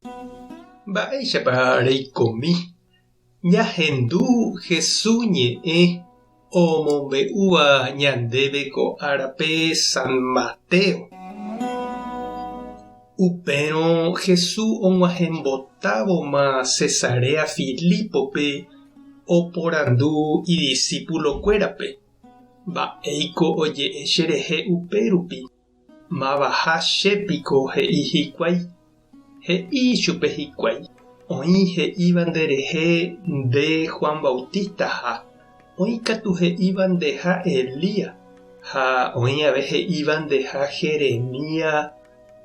Mba'éichapa reikomi ñahendu Hesu ñe'ẽ omombe'úva ñandéve ko árape San Mateo? Upérõ Hesu og̃uahẽmbotávoma Cesarea Filípope oporandu idisípulokuérape, Mba'éiko oje'e cherehe upérupi? Mavaha che piko he'i hikuái? He'i ichupe hikuái, Oĩ he'íva nderehe nde Juan Bautistaha, oĩ katu he'íva ndeha Elías, ha oĩ ave he'íva ndeha Jeremías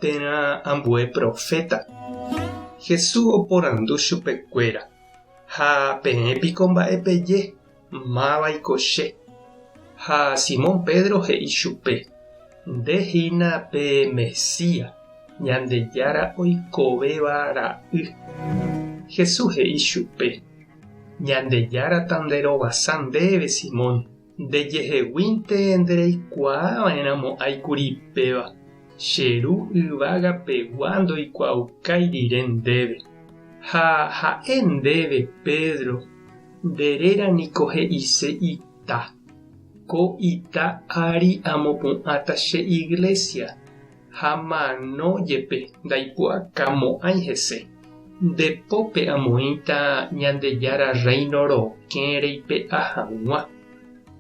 térã ambue proféta. Jesús oporandu chupekuéra, Ha peẽ piko mba'e peje? Mávaiko che? Ha Simón Pedro he'i chupe, Nde hína pe Mesías, Ñandejára oikovéva ra'y. Jesús he'i chupe, Ñandejára tanderovasa ndéve, Simón, ndejeheguínte ndereikuaava'erãmo'ãi kuri péva, che Ru yvagapegua ndoikuaaukái rire ndéve. Ha ha'e ndéve, Pedro, Nde réra niko he'ise ita. Ko ita ári amopu'ãta che iglésia, ha mano jepe ndaipu'akamo'ãi hese. Nde pópe amoĩta Ñandejára Rréino rokẽ reipe'a hag̃ua,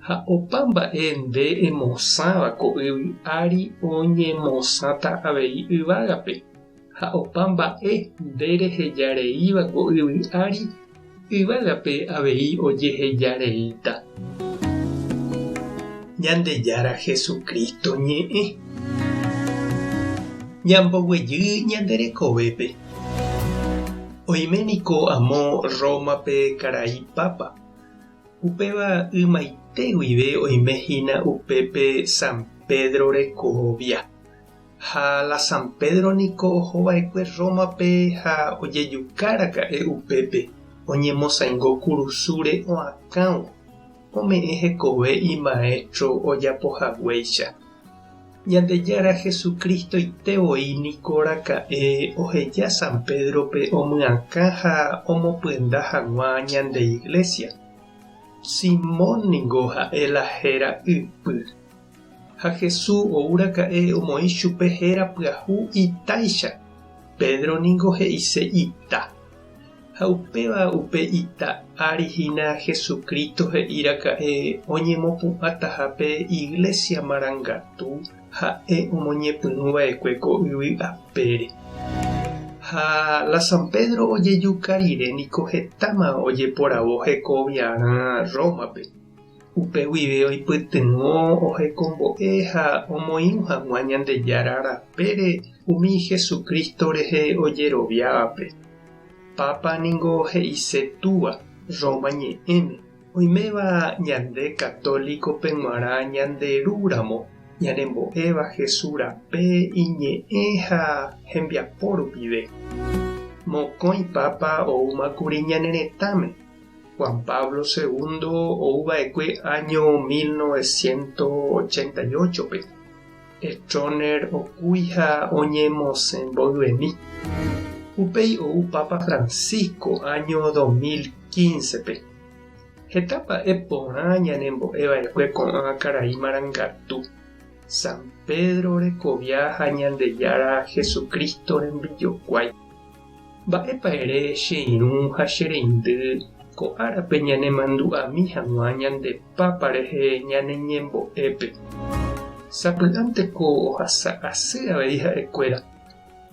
ha opa mba'e nde emosãva ko yvy ári oñemosãta avei yvágape, ha opa mba'e nde rehejareíva ko yvy ári Yvágape avei ojeheja reíta. Ñandejára Jesucristo ñe'ẽ. Ñamboguejy ñande rekovépe. Oime niko amo Rómape karai Pápa. Upéva ymaite guive oime hína upépe San Pedro rekovia. Ha la San Pedro niko ohova'ekue Rómape ha ojejuka raka'e upépe, oñemosaingo kurusúre oakãvo, ome'ẽ hekove imaéstro ojapohaguéicha. Ñandejára Jesucristo-ite voi niko raka'e oheja San Pédrope omyakã ha omopyenda hag̃ua ñande Iglesia. Simón ningo ha'e la héra ypy. Ha Jesús ou raka'e omoĩ chupe héra pyahu itáicha, Pedro ningo he'ise ita. Ha upéva upe ita ári hína Jesucristo he'i raka'e oñemopu'ãtaha pe Iglesia marangatu ha'e omoñepyrũ va'ekue ko yvy apére. Ha la San Pedro ojejuka rire niko hetáma ojeporavo hekoviarã Rómape. Upe guive oipytyvõ ohekombo'e ha omoirũ hag̃ua Ñandejára rapére umi Jesucristo rehe ojeroviávape. Pápa ningo he'ise Túva, Roma ñe'ẽme, oiméva ñande católico-pe g̃uarã ñande Ru ramo, ñanembo'éva Jesús rape iñe'ẽ ha hembiapo rupive. Mokõi Pápa oúmakuri ñane retãme. Juan Pablo Segundo ouva'ekue áño 1988-pe, Stroessner okúi ha oñemosẽ mboyvemi. Upéi ou Papa Francisco áño 2015-pe. Heta mba'e porã ñanembo'eva'ekue ko'ã karai marangatu, San Pedro rekovia ha Ñandejára Jesucristo rembijokuái. Mba'épa ere che irũ ha che reindy ko árape ñanemandu'ami hag̃ua ñande Pápa rehe ñane ñembo'épe? Sapy'ánteko ohasa asy avei ha'ekuéra,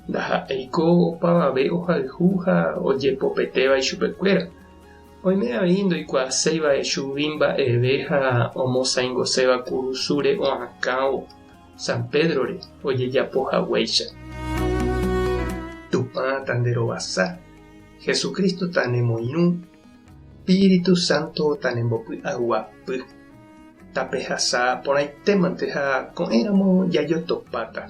ndaha'éiko opavave ohayhu ha ojepopetéva ichupekuéra. Oime avei ndoikuaaséiva chugui mba'eve ha omosãingoséva kurusúre oakãvo. San Pédrore ojejapo haguéicha. Tupã tanderovasa, Jesucristo tanemoirũ, Espíritu Santo tanembopy'aguapy. Tapehasa porãitémante ha ko'ẽramo jajotopáta.